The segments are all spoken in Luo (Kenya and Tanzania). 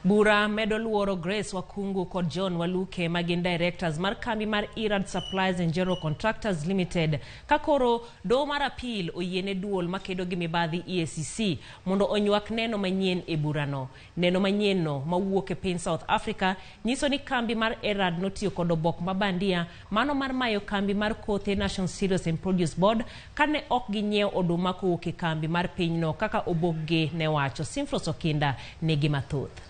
Bura medo luoro Grace Wakungu kod John Waluke ma gin directors mar kambi mar Erad Supplies and General Contractors Limited ka koro doho mar appeal oyiene duol makedo gi mibadhi EACC mondo onywak neno manyien e burano. Neno manyienno mawuok e piny South Africa nyiso ni kambi mar Erad notiyo kod obok ma bandia mano mar mayo kambi mar kothe National Cereals and Produce Board kane ok ginyiewo oduma kowuok e kambi mar pinyno kaka obokgi ne wacho. Simfros Okinda nigi mathoth.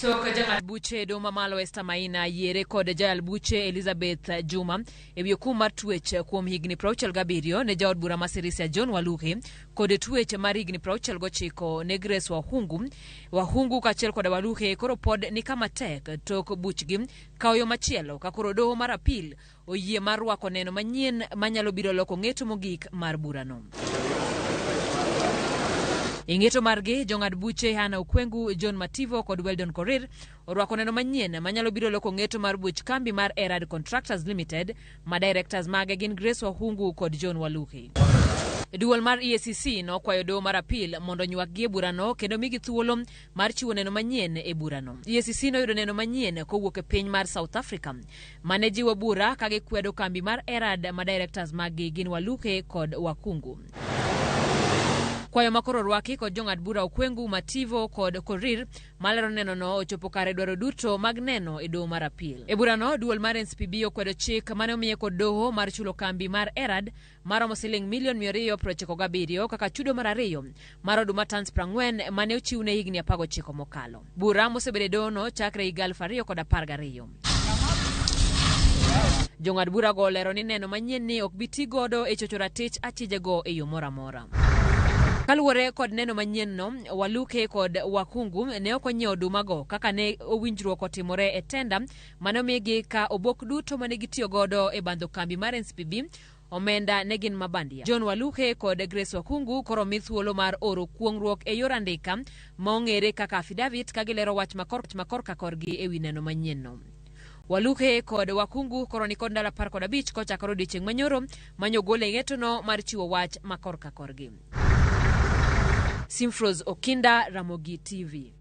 Tok jang'ad buche e doho mamalo Esther Maina yiere kod jayal buche Elizabeth Juma e wi okum mar twech kuom higni 67 ne jaod bura ma Sirisia John Waluke kod twech mar higni 69 ne Grace Wahungu. Wahungu kaachiel kod Waluke koro pod ni kama tek tok buchgi kawo yo machielo ka koro doho mar apil oyie mar rwako neno manyien manyalo biro loko ng'eto mogik mar burano. E ng'eto margi, jong'ad buche Hannah Okwengu, John Mativo kod Weldon Korir orwako neno manyien manyalo biro loko ng'eto mar buch kambi mar Erad Contractors Limited ma directors mage gin Grace Wahungu kod John Waluke. Duol mar EACC nokwayo doho mar apil mondo onywakgi e burano kendo migi thuolo mar chiwo neno manyien e burano. EACC noyudo neno manyien kowuok e piny mar South Africa mane jiwo bura ka gikwedo kambi mar Erad ma directors maggi gin Waluke kod Wakungu. Kwayo ma koro orwaki kod jong'ad bura Okwengu, Mativo kod Korir malero nenono ochopo kare dwaro duto mag neno e doho mar apil. E burano, duol mar NCPB okwedo chik mane omiye kod doho mar chulo kambi mar Erad maromo siling milion 297 kaka chudo mar ariyo mar oduma tans 40 mane ochiwne higni 19 mokalo. Bura mosebedo e dohono chakre higa 2012. Jong'ad burago olero ni neno manyien ni ok bi ti godo e chocho ratich achijego e yo moro amora. Kaluwore kod neno manyienno, Waluke kod Wakungu ne ok onyiewo odumago kaka ne owinjruok otimore e tenda mane omigi ka obok duto mane gitiyo godo e bandho kambi mar NCPB omenda ne gin mabandia. John Waluke kod Grace Wakungu koro omi thuolo mar oro kuong'ruok e yor andika ma ong'ere kaka affidavit ka gilero wach ma korka korgi e wi neno manyienno. Waluke kod Wakungu koro ni kod ndalo 15 kochakore odiechieng' manyoro manyogol e ng'etono mar chiwo wach ma korka korgi. Simfros Okinda, Ramogi TV.